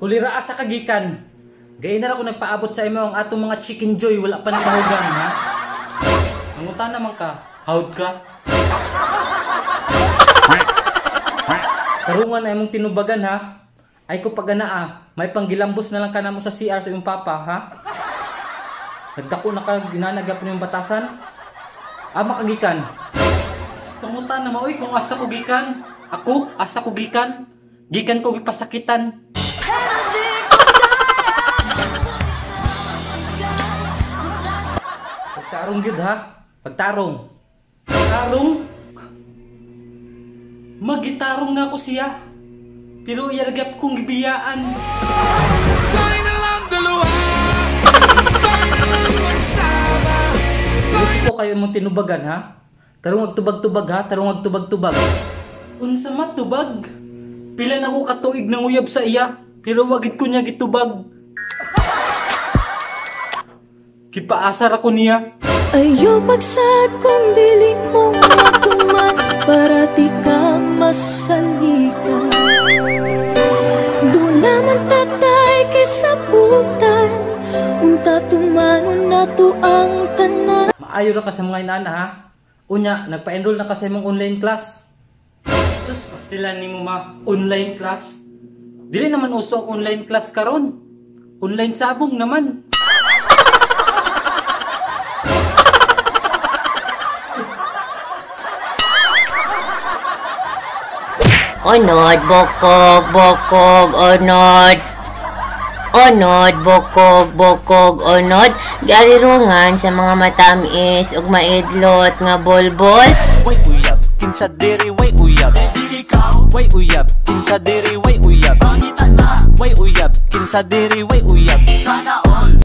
Kulira asa ka gikan. Gay na ra ko nagpaabot sa imo ang atong mga chicken joy, wala pa nakahugan, ha. Nangutan naman ka, hawd ka. Tarungan na imong tinubagan, ha. Ay ko pag ah, may panggilambos na lang ka na mo sa CR sa imong papa, ha. Nagdako na ka, ginanagap yung batasan. Ah, makagikan. Pangutan na maoy kung asa ko gikan. Ako, asa ko gikan. Gikan ko gipasakitan. Pagtarong gyud, ha. Pagtarong. Pagtarong. Magitarong na ako siya. Pero iyargap kong gibiyaan. Tayo na lang dalawa. Tayo na lang magsama. Gusto ko kayo mong tinubagan, ha? Tarong agtubag-tubag, ha? Tarong agtubag-tubag. Unsa matubag? Pila na ko katuig nang uyab sa iya, pero wagid ko niya gitubag. Kipaasar ako niya. Ayaw pagsad kung dili mo matuman para di ka masaligan. Doon naman tatay kay sabutan, unta tumanon na to ang tanan. Maayo ra ka sa mga inana, ha? Unya, nagpa-enroll na ka sa imong online class. Sus, pastilan nimo ma, online class. Dili naman uso ang online class karon. Online sabong naman. Onod, bokog, bokog, onod. Onod, bokog, bokog, onod. Giarirungan sa mga matamis ug maidlot nga bolbol. Way uyab, kinsa diri way uyab. Way uyab, kinsa diri way uyab. Way uyab, kinsa diri way uyab.